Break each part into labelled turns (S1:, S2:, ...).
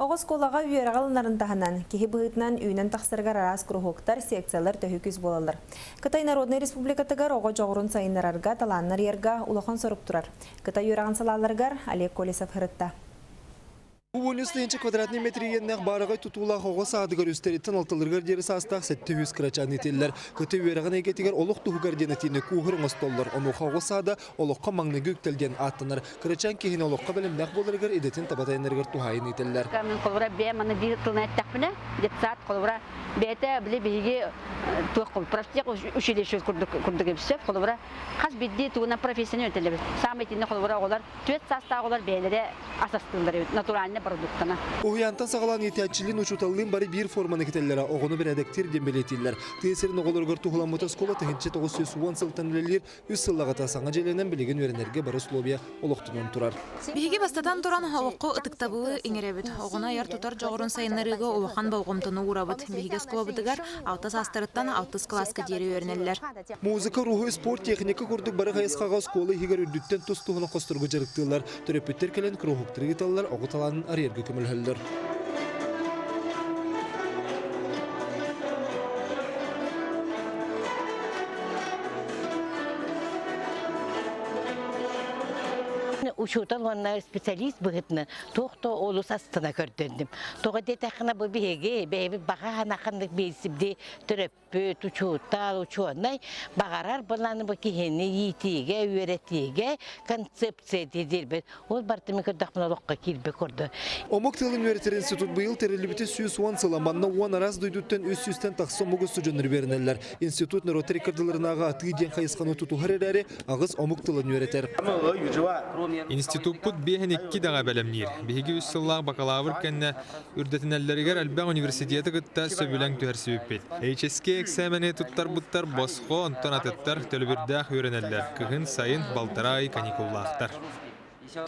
S1: Оҕо оскуолаҕа үөрэҕи ылынарын таһынан, киһи быһыытынан үүнэн тахсарыгар араас куруһуоктар, секциялар төһүү күүс буолаллар. Кытай Народнай Республикатыгар оҕо дьоҕурун сайыннарарга, талаанын арыйарга улахан сорук турар. Кытай үөрэҕин салааларыгар Олег Колесов сырытта.
S2: Бу тыһыынча квадратный метр иэннээх баараҕай тутуулаах оҕо саадыгар үстэриттэн алталарыгар диэри саастаах 700 кырачаан иитиллэр. Кытай үөрэҕин эйгэтигэр олох туһугар диэн этиини кууһур оҥостоллор. Онуоха оҕо саада олоххо маҥнайгы үктэл диэн ааттанар. Кырачаан киһини олоххо бэлэмнээх буоларыгар идэтин таба тайанарыгар туһаайын ыытыллар.
S3: Мин холобура бэйэм аны биир тылынан эттэхпинэ, детсад холобура бэйэтэ били биһиги туох профтех училище курдук курдук эбит холобура хас биирдии тугунан профессияны үөрэтэллэр. Саамай итиннэ холобура оҕолор түөрт саастаах оҕолор бэйэлэрэ ас астыыллар эбит натуральный продуктана.
S2: Уһуйаантан саҕалаан иитээччилиин учууталлыын бары биир форманы кэтэллэрэ оҕону бэрээдэктиир диэн бэлиэтииллэр. Тыа сирин оҕолоругар туһуламмыт оскуола 1910 сылтан үлэлиир Үс сыллаҕыта саҥа дьиэлэнэн билигин үөрэнэргэ бары условия олохтонон турар.
S4: Биһиги бастатан туран олоххо ытыктабылы иҥэрэбит. Оҕону айар-тутар дьоҕурун сайыннарыыга улахан болҕомтону уурабыт. Биһиги оскуолабытыгар алта саастарыттан алтыс кылааска диэри үөрэнэллэр.
S2: Музыка, уруһуй, спорт, техника курдук бары хайысхаҕа оскуола иһигэр үрдүттэн тус-туһунан хосторго дьарыктыыллар. Төрөппүттэр кэлэн куруһуктары ыыталлар, оҕо талаанын арыйарга көмөлөһөллөр.
S5: Учуутал уонна специалист быһыытынан туох да олус астына көрдөрдүм. Тоҕо диэтэххинэ бу биһиги бэйэбит баҕа ханаханнык биирсибди төрөппүт, учуутал, учуонай баҕарар былааны бу киһини иитиигэ, үөрэтиигэ концепция диирбит. Ол барытын көрдөхпүнэ олоххо киирбит курдук.
S2: Омук тылын үөрэтэр институт быйыл тэриллибитэ 110 сыла. Манна уон араас дойдуттан 300-тэн тахса омук устудьуоннар үөрэнэллэр. Институт норуоттар иккардыларынааҕы атыы диэн хайысханы тутуһар эрээри, аҕыс омук тылын үөрэтэр.
S6: Институппут биэһин икки даҕа бэлэмниир. Биһиги үс сыллаах бакалавр кэннэ үрдэтинэллэригэр элбэх университеты кытта сөбүлэҥ түһэрсибиппит. HSK эксээмэни туттарбыттар босхо, онтон атыттар төлөбүрдээх үөрэнэллэр. Кыһын, сайын балтараа ый каникуллаахтар.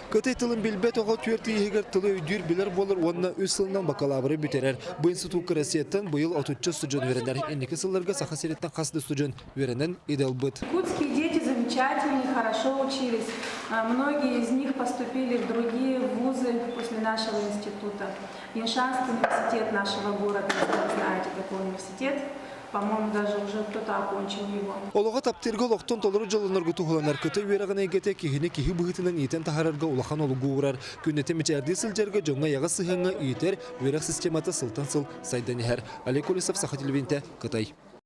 S2: Кытай тылын билбэт оҕо түөрт ый иһигэр тылы өйдүүр билэр буолар уонна үс сылынан бакалавры бүтэрэр. Бу институкка Россияттан быйыл отучча устудьуон үөрэнэр. Инники сылларга Саха сириттэн хас да устудьуон үөрэнэн идэ ылбыт.
S7: Якутские дети замечательные, хорошо учились. Многие из них поступили в другие вузы после нашего института. Яншанский университет нашего города, если вы знаете такой университет, по-моему, даже уже кто-то окончил его.
S2: Олоҕо таптыырга олохтон толору дьоллонорго туһуланар кытай үөрэҕин эйгэтэ киһини киһи быһыытынан иитэн таһаарарга улахан олугу уурар. Күннэтэ мичээрдии сылдьарга дьоҥҥо эйэҕэс сыһыаҥҥа иитэр үөрэх системата сылтан сыл сайдан иһэр. Олег Колесов, Саха телевидениетэ, Кытай.